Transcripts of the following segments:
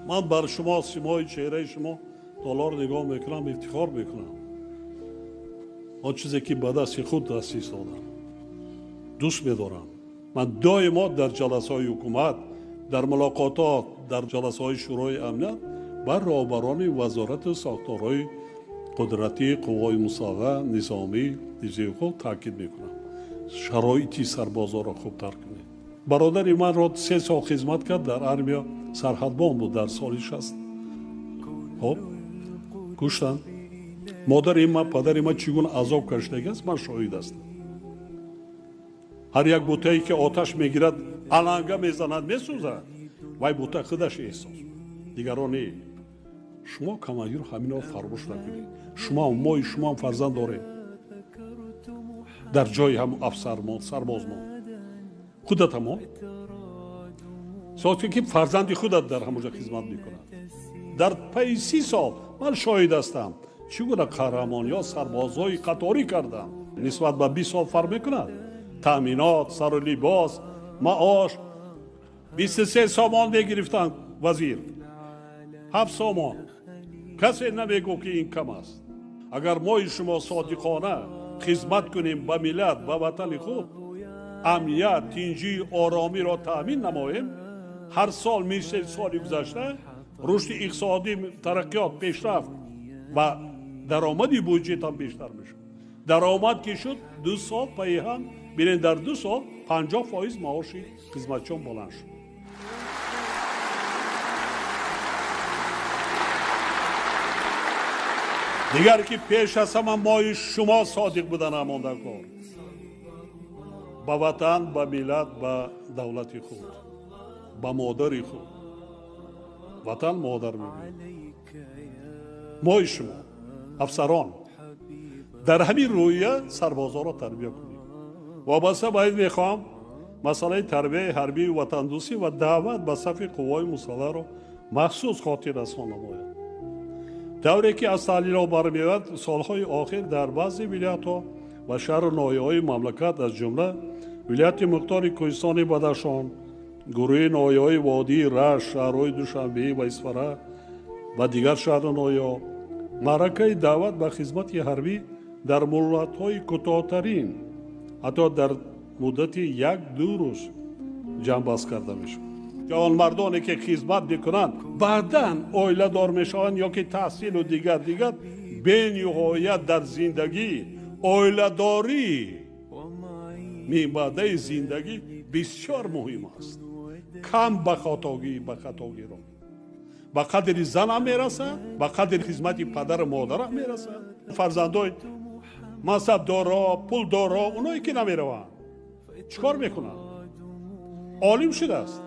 Ман бар шумо, симои чеҳраи шумо доллар нигоҳ мекунам, ифтихор мекунам. Он чизе ки ба дасти худ таъсис додам, дӯст медорам. Ман доимо дар ҷаласаҳои ҳукумат, дар мулоқотот, дар ҷаласаҳои Шӯрои амният бар роҳбарони вазорату сохторҳои қудратии қувваҳои мусаллаҳ, низомӣ, ҳифзи ҳуқуқ таъкид мекунам. Шароити сарбозоро хубтар кунед. Бародари манро 3 сол хизмат кард дар армия, сарҳадбон буд дар соли 60. Хоб, куштанд. Модари ман, падари ман чӣ гуна азоб кашидагиаст, ман шоҳид ҳастам. Ҳар як бутае ки оташ мегирад, аланга мезанад, месӯзад, вай бута худаш эҳсос, дигарон не. Шумо командир ҳаминро фаромӯш накунед. Шумо, мои шумо фарзанд доред. Дар ҷои ҳам афсармон, сарбозмон. Худатамон. Соате ки фарзанди худат дар ҳамонҷо хизмат мекунад. Дар пайи 30 сол ман шоҳид ҳастам. Чӣ гуна қаҳрамон ё сарбозҳои қаторӣ кардам. Нисбат ба 20 сол фарқ мекунад. Таъминот, сару либос, маош. 23 сомон мегирифтанд вазир. 7 сомон. Касе намегӯ ки ин кам аст. Агар мои шумо содиқона хизмат кунем ба миллат, ба ватани худ, амният, тинҷӣ, оромиро таъмин намоем, ҳар сол мисли соли гузашта рушди иқтисодӣ, тараққиёт, пешрафт ва даромади буҷет ҳам бештар мешуд. Даромад ки шуд, 2 сол пайи ҳам, бинед, дар 2 сол 50% маоши хизматчиён баланд шуд. Дигар ки пеш аз ҳама мои шумо содиқ будан ҳамонда кор. Ба ватан, ба миллат, ба давлати худ, ба модари худ. Ватан модар мегӯяд. Мои шумо, афсарон, дар ҳамин рӯя сарбозоро тарбия кунед. Вобаста ба ин мехоҳам масъалаи тарбияи ҳарбию ватандӯстӣ ва даъват ба сафи қувваҳои мусаллаҳро махсус хотиррасон намояд. Давре ки аз таҳлилҳо бармеояд, солҳои охир дар баъзе вилоятҳо ва шаҳру ноҳияҳои мамлакат, аз ҷумла вилояти мухтори Кӯҳистони Бадахшон, гурӯҳи ноҳияҳои водии Рашт, шаҳрҳои Душанбе ва Исфара ва дигар шаҳру ноҳияҳо, маъракаи даъват ба хизмати ҳарбӣ дар муҳлатҳои кӯтоҳтарин, ҳатто дар муддати 1-2 рӯз ҷамъбаст карда мешавад. Ҷавонмардоне ки хизмат мекунанд, баъдан оиладор мешаванд ё ки таҳсилу дигар дигар, бениҳоят дар зиндагӣ оиладорӣ мебаъдаи зиндагӣ бисёр муҳим аст. Кам ба хатогиро. Ба қадри занам мерасад, ба қадри хизмати падару модарам мерасад. Фарзандои мансабдоро, пулдоро, оное ки намераванд, чӣ кор мекунанд? Олим шудааст,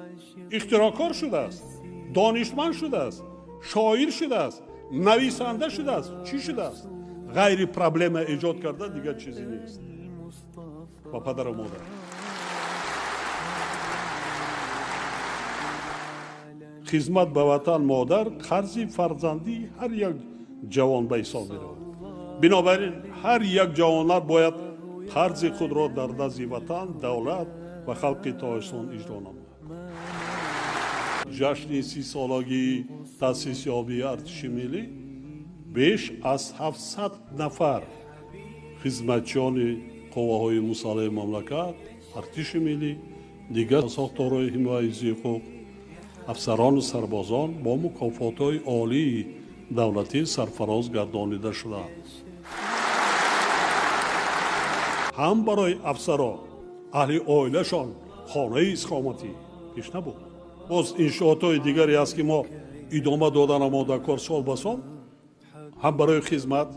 ихтироъкор шудааст, донишманд шудааст, шоир шудааст, нависанда шудааст, чӣ шудааст? Ғайри проблема эҷод карда дигар чизе нест. Ба падару модар. Хизмат ба ватан модар қарзи фарзандии ҳар як ҷавон ба ҳисоб меравад. Бинобар ин ҳар як ҷавонар бояд қарзи худро дар назди ватан, давлат ва халқи Тоҷикистон иҷро намояд. Ҷашни 30-солагии таъсисёбии артиши миллӣ беш аз 700 нафар хизматчиёни қувваҳои мусаллаҳи мамлакат, артиши миллӣ, дигар сохторҳои ҳимояи ҳуқуқ, афсарону сарбозон бо мукофотҳои олии давлатӣ сарфароз гардонида шуданд. Ҳам барои афсарон, аҳли оилашон хонаи истиқоматӣ пеш набуд. Боз иншоотҳои дигаре аст ки мо идома додан омодакор сол ба сол, ҳам барои хизмат,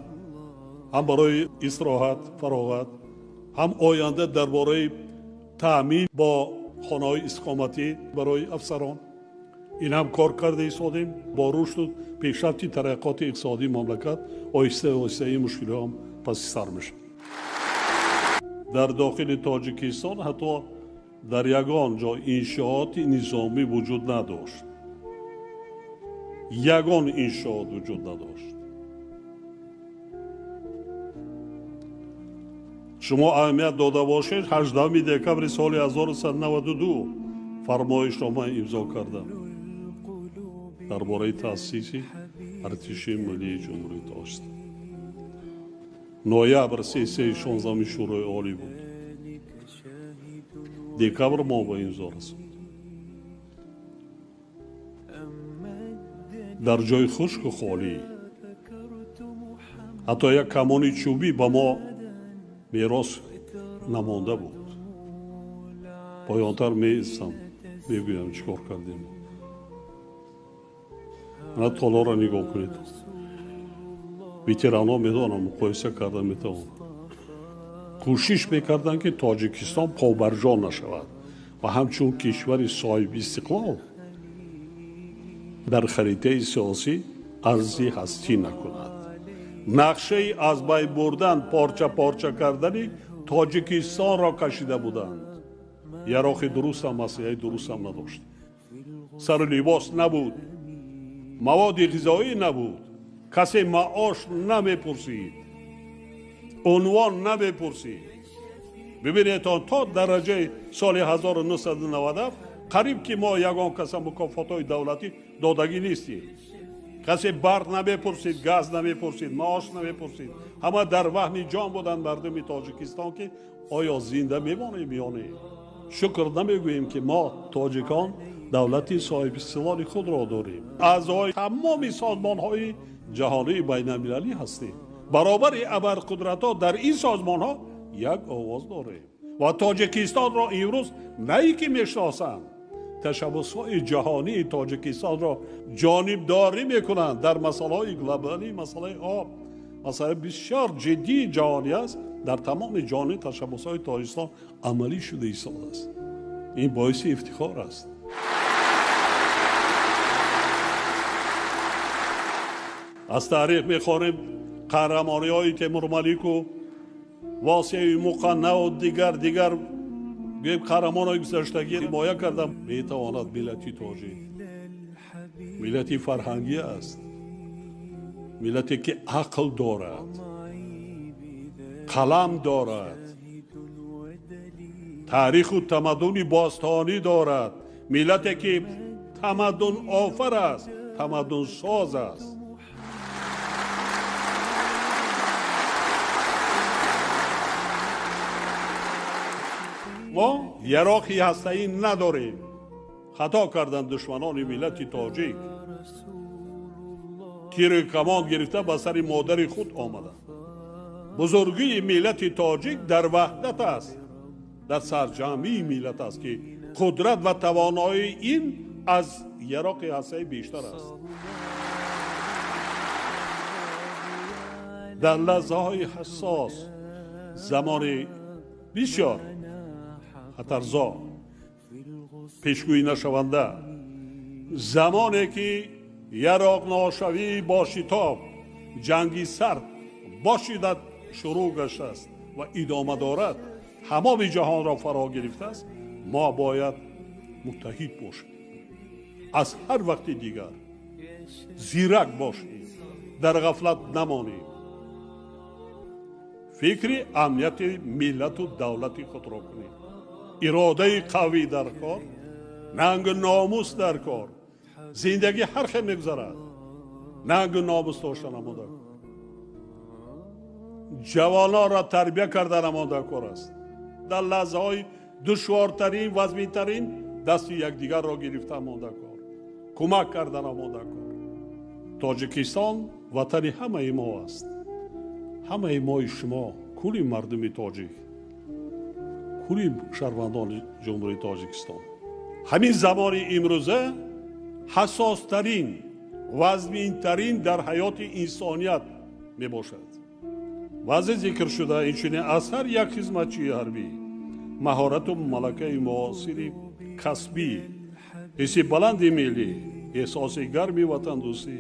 ҳам барои истироҳат, фароғат, ҳам оянда дар бораи таъмин бо хонаҳои истиқоматӣ барои афсарон. Ин ҳам кор карда истодем. Бо рушду пешрафти тараққиёти иқтисодии мамлакат оҳиста оҳиста ин мушкилиҳо ҳам паси сар мешавад. Дар дохили Тоҷикистон ҳатто дар ягон ҷо иншооти низомӣ вуҷуд надошт. Ягон иншоот вуҷуд надошт. Шумо аҳамият дода бошед, 18 декабри соли 1992 фармоишро ман имзо кардам. Дар бораи таъсиси Артиши миллии Ҷумҳурии Тоҷикистон. Ноябр сессияи 16-уми Шӯрои Олӣ буд. Декабр мо ба имзо расонд. Дар ҷои хушку холӣ ҳатто як камони чӯбӣ ба мо мерос намонда буд. Поёнтар меистам, мегӯям чӣ кор кардем. Ана толорро нигоҳ кунед. Ветеранҳо медонам, муқоиса карда метавонанд. Кӯшиш мекарданд, ки Тоҷикистон побарҷо нашавад ва ҳамчун кишвари соҳиби истиқлол дар харитаи сиёсӣ арзи ҳастӣ накунад. Нақшаи аз байн бурдан, порча-порча кардани Тоҷикистонро кашида буданд. Яроқи дурустам, аслиҳаи дурустам надошт. Сару либос набуд, маводи ғизоӣ набуд, касе маош намепурсид, унвон намепурсид. Бибинед, то дараҷаи соли 1997 қариб ки мо ягон каса мукофотҳои давлатӣ додагӣ нестем. Касе барқ намепурсид, газ намепурсид, маош намепурсид. Ҳама дар ваҳми ҷон буданд мардуми Тоҷикистон, ки оё зинда мемонем ё не. Шукр намегӯем, ки мо тоҷикон давлати соҳибистиқлоли худро дорем. Аъзои тамоми созмонҳои ҷаҳонии байналмилалӣ ҳастем. Баробари абарқудратҳо дар ин созмонҳо як овоз дорем ва Тоҷикистонро имрӯз на ин ки мешиносанд, ташаббусҳои ҷаҳонии Тоҷикистонро ҷонибдорӣ мекунанд дар масъалаҳои глобалӣ, масъалаи об, масъалаи бисёр ҷиддии ҷаҳонӣ аст. Дар тамоми ҷаҳонӣ ташаббусҳои Тоҷикистон амалӣ шуда истодааст. Ин боиси ифтихор аст. Аз таърих мехонем қаҳрамониҳои Темурмалику, Восеи Муқаннаву дигар қаҳрамонҳои гузаштагӣ ҳимоя кардам. Метавонад миллати тоҷик миллати фарҳангӣ аст, миллате ки ақл дорад, қалам дорад, таъриху тамаддуни бостонӣ дорад, миллате ки тамаддунофар аст, тамаддунсоз аст. Мо яроқи ҳастаӣ надорем. Хато карданд душманони миллати тоҷик. Тиру камон гирифта ба сари модари худ омаданд. Бузургии миллати тоҷик дар ваҳдат аст, дар сарҷамъии миллат аст, ки қудрат ва тавоноии ин аз яроқи ҳастаӣ бештар аст. Дар лаҳзаҳои ҳассос, замони бисёр хатарзо, пешгӯӣ нашаванда, замоне ки яроқношавӣ бо шитоб, ҷанги сард бо шиддат шурӯъ гаштааст ва идома дорад, ҳамоми ҷаҳонро фаро гирифтааст, мо бояд муттаҳид бошем. Аз ҳар вақти дигар зирак бошем, дар ғафлат намонем. Фикри амнияти миллату давлати худро кунем. Иродаи қавӣ дар кор, нангу номус дар кор. Зиндагӣ ҳар хел мегузарад, нангу номус дошта намонда. Ҷавононро тарбия карда намонда кор аст. Дар лаҳзаҳои душвортарин, вазминтарин дасти якдигарро гирифта монда кор, кӯмак карда намонда кор. Тоҷикистон ватани ҳамаи мо аст. Ҳамаи мои шумо, кулли мардуми тоҷик, кулли шаҳрвандони Ҷумҳурии Тоҷикистон. Ҳамин замони имрӯза ҳассостарин, вазминтарин дар ҳаёти инсоният мебошад. Вазъи зикршуда инчунин аз ҳар як хизматчии ҳарбӣ маҳорату малакаи муосири касбӣ, ҳисси баланди миллӣ, эҳсоси гарми ватандӯстӣ,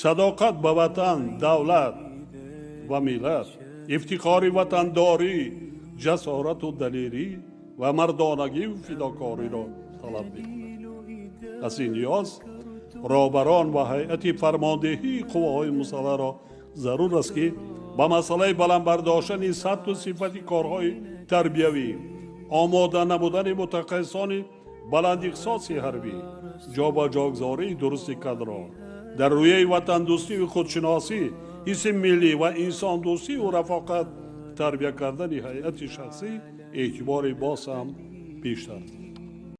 садоқат ба ватан, давлат ва миллат, ифтихори ватандорӣ, ҷасорату далерӣ ва мардонагию фидокориро талаб мекунад. Аз ин ниёз роҳбарон ва ҳайати фармондеҳии қувваҳои мусаллаҳро зарур аст, ки ба масъалаи баланд бардоштани сатҳу сифати корҳои тарбиявӣ, омода намудани мутахассисони Баландихтисоси ҳарбӣ, ҷобаҷогузории дурусти кадрҳо, дар рӯяи ватандӯстию худшиносӣ, ҳисси миллӣ ва инсондӯстию рафоқат тарбия кардани ҳайати шахсӣ эътибори боз ҳам бештар.